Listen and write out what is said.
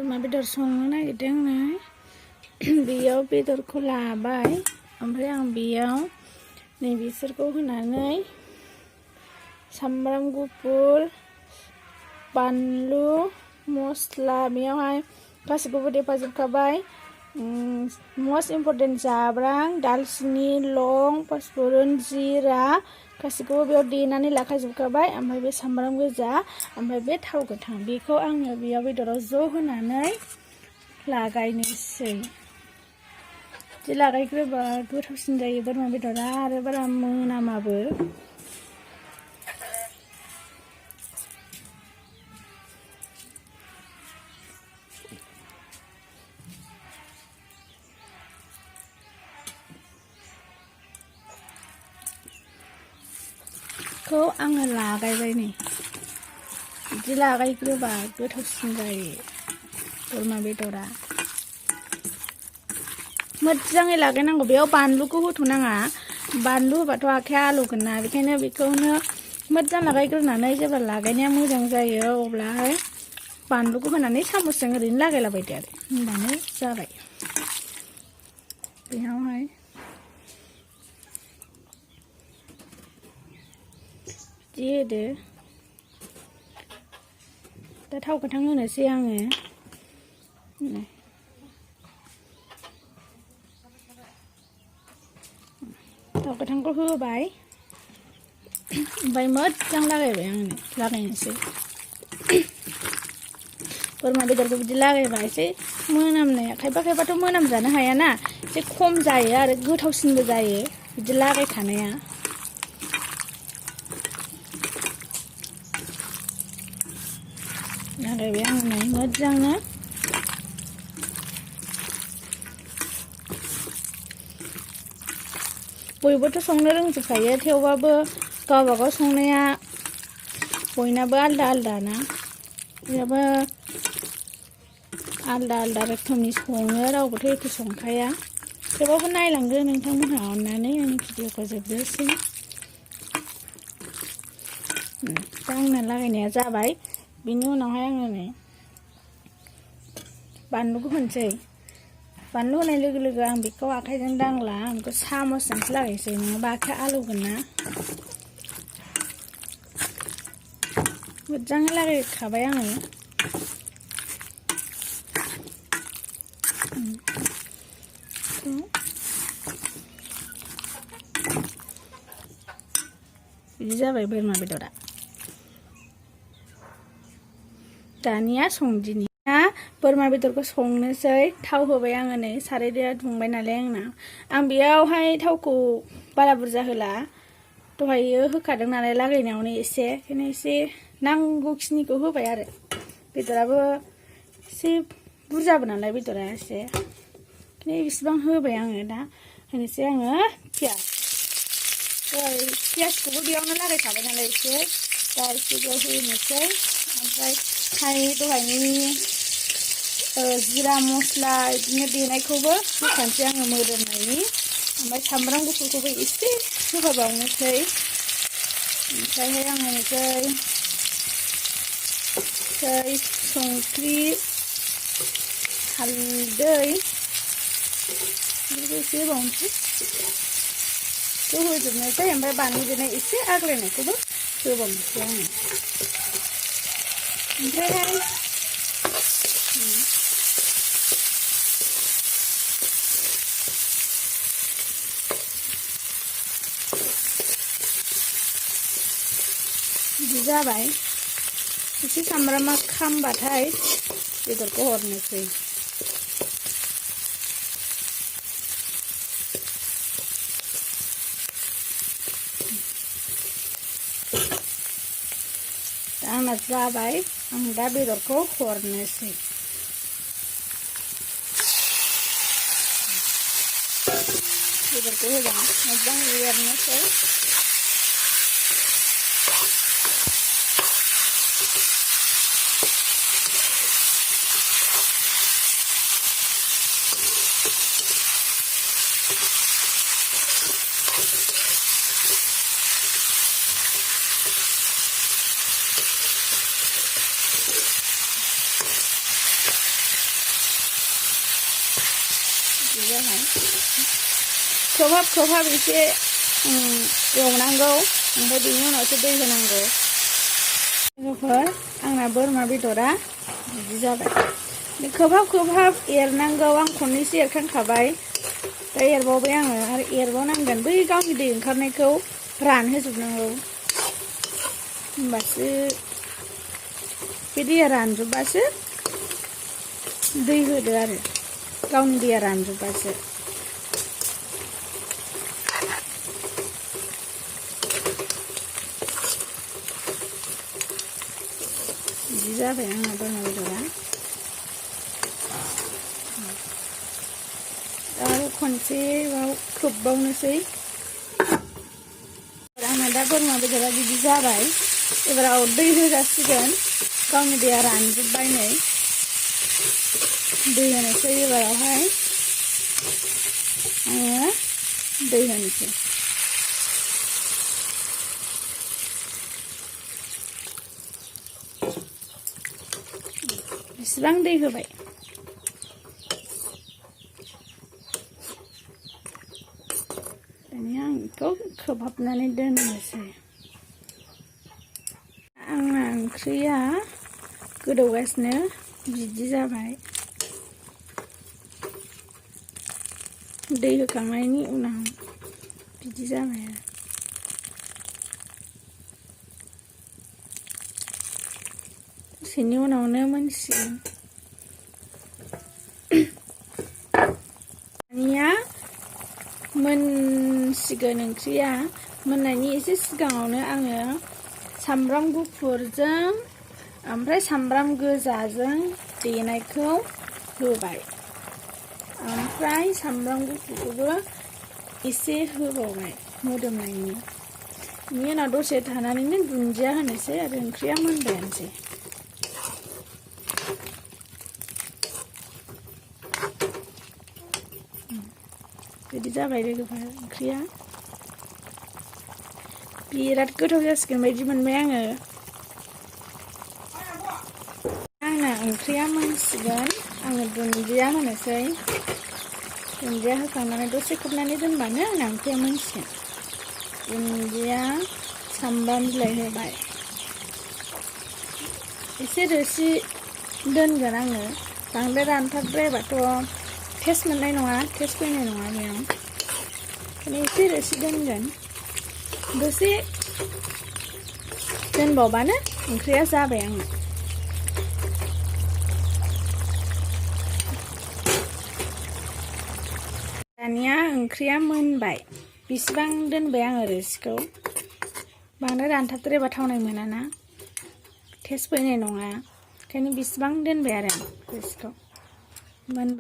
बोरमा बेदर संनो नागिरदों आङो बेयाव बेदरखौ लाबाय ओमफ्राय आं बेयाव नै बिसोरखौ होनानै सामब्राम गुफुर बानलु मस्ला बेयावहाय गासैखौबो देफाजोबखाबाय मस्ट इम्परटेन्ट जाब्रां दालचिनि लं पाँचफोरन जिरा गासैखौबो बेयाव देनानै लाखाजोबखाबाय ओमफ्राय बे सामब्राम गोजा ओमफ्राय बे थाव गोथां बेखौ आङो बेयाव बेदराव ज' होनानै लागायनोसै बिदि लागायग्रोबा गोथावसिन जायो बोरमा बेदरा आरो बारा मोनामाबो खौ आङो लागायबाय नै बिदि लागायग्रोबा गोथावसिन जायो बोरमा बेदरा मोजाङै लागायनांगौ बेयाव बानलुखौ होथ'नाङा बानलु होबाथ' आखाइया आलौगोन ना बेखायनो बेखौनो मोजां लागायग्रोनानै जेब्ला लागायनाया मोजां जायो अब्लाहाय बानलुखौ होनानै सामसजों ओरैनो लागायलाबायदो आरो होनबानो जाबाय बेयावहाय बिदि होदो दा थाव गोथां होनोसै आङो थाव गोथांखौ होबाय ओमफ्राय मोजां लागायबाय आङो लागायनोसै बोरमा बेदरखौ बिदि लागायबा एसे मोनामनाया खायफा खायफाथ' मोनामजानो हायाना एसे खम जायो आरो गोथावसिनबो जायो बिदि लागायखानाया लागायबाय आङो नै मोजांनो बयबोथ' संनो रोंजोबखायो थेवबाबो गावबागाव संनाया बयनाबो आलदा आलदा ना बयनाबो आलदा आलदा रोखोमनि सङो रावबोथ' एखे संखाया थेवबाबो नायलांदो नोंथांमोनहा अननानै आंनि भिडिअखौ जोबजासिम दा आंना लागायनाया जाबाय बिनि उनावहाय आङो नै बानलुखौ होनोसै बानलु होनाय लोगो लोगो आं बेखौ आखाइजों दांला आं बेखौ सामसजोंसो लागायसै नङाबा आखाइया आलौगोन ना मोजाङै लागायखाबाय आङो बिदि जाबाय बोरमा बेदरा दानिया संदिनि बोरमा बेदरखौ संनोसै थाव होबाय आङो नै सारायया दुंबाय नालाय आंना आं बेयावहाय थावखौ बारा बुरजा होला दहायो होखादों नालाय लागायनायावनो एसे ओंखायनो एसे नांगौखिनिखौ होबाय आरो बेदराबो एसे बुरजाबो नालाय बेदरा एसे ओंखायनो बेसेबां होबाय आङो दा होनोसै आङो पियासखौबो बेयावनो लागायखाबाय नालाय एसे दा एसे बेयाव होनोसै ओमफ्राय दहायनि जिरा मस्ला बिदिनो देनायखौबो होखानोसै आङो मोदोमनायनि ओमफ्राय सामब्राम गुफुरखौबो एसे होबावनोसै ओमफ्रायहाय आङो संख्रि हालदै बेफोरखौ एसे होबावनोसै होजोबनोसै ओमफ्राय बानलु देनाय एसे आग्लायनायखौबो होबावनोसै आङो ओमफ्रायहाय बिदि जाबाय एसे सामब्रामा खामबाथाय बेदरखौ हरनोसै आंना जाबाय आं दा बेदरखौ हरनोसै बेदरखौ होबा मोजां एरनोसै जाबाय खोबहाब एसे एवनांगौ ओमफ्राय बेनि उनावसो दै होनांगौ लोगोफोर आंना बोरमा बेदरा बिदि जाबाय खोबहाब एरनांगौ आं खननैसो एरखांखाबाय दा एरबावबाय आङो आरो एरबावनांगोन बै गावनि दै ओंखारनायखौ रानहोजोबनांगौ होमबासो बे दैया रानजोबबासो दै होदो आरो गावनि दैया रानजोबबासो बिदि जाबाय आंना बोरमा बेदरा आरो खनसेबाव खोबबावनोसै आंना दा बोरमा बेदरा बिदि जाबाय एबाराव दै होजासिगोन गावनि दैया रानजोबबाय नै दै होनोसै एबारावहाय आङो दै होनोसै बेसेबां दै होबाय दानिया आं बेखौ खोबहाबनानै दोननोसै आंना ओंख्रिया गोदौगासिनो बिदि जाबाय दै होखांनायनि उनाव बिदि जाबाय आरो दसेनि उनावनो मोनसिगोन दानिया मोनसिगोन ओंख्रिया मोननायनि एसे सिगाङावनो आङो सामब्राम गुफुरजों ओमफ्राय सामब्राम गोजाजों देनायखौ होबाय ओमफ्राय सामब्राम गुफुरखौबो एसे होबावबाय मोदोमनायनि बेनि उनाव दसे थानानैनो दुन्दिया होनोसै आरो ओंख्रिया मोनबायानोसै बिदि जाबाय लोगोफोर ओंख्रिया बिराद गोथाव जासिगोन बायदि मोनबाय आंना ओंख्रिया मोनसिगोन आङो दुन्दिया होनोसै दुन्दिया होखांनानै दसे खोबनानै दोनबानो आंना ओंख्रिया मोनसिगोन दुन्दिया सामब्राम बिलाइ होबाय एसे रोसि दोनगोन आङो बांद्राय रानथाबद्रायबाथ' टेस्ट मोननाय नङा टेस्ट फैनाय नङा बेयाव ओंखायनो एसे रोसि दोनगोन दसे दोनबावबानो ओंख्रिया जाबाय आंना दानिया ओंख्रिया मोनबाय बेसेबां दोनबाय आङो रोसिखौ बांद्राय रानथाबद्रायबा थावनाय मोनाना टेस्ट फैनाय नङा ओंखायनो बेसेबां दोनबाय आरो रोसिखौ मोनबाय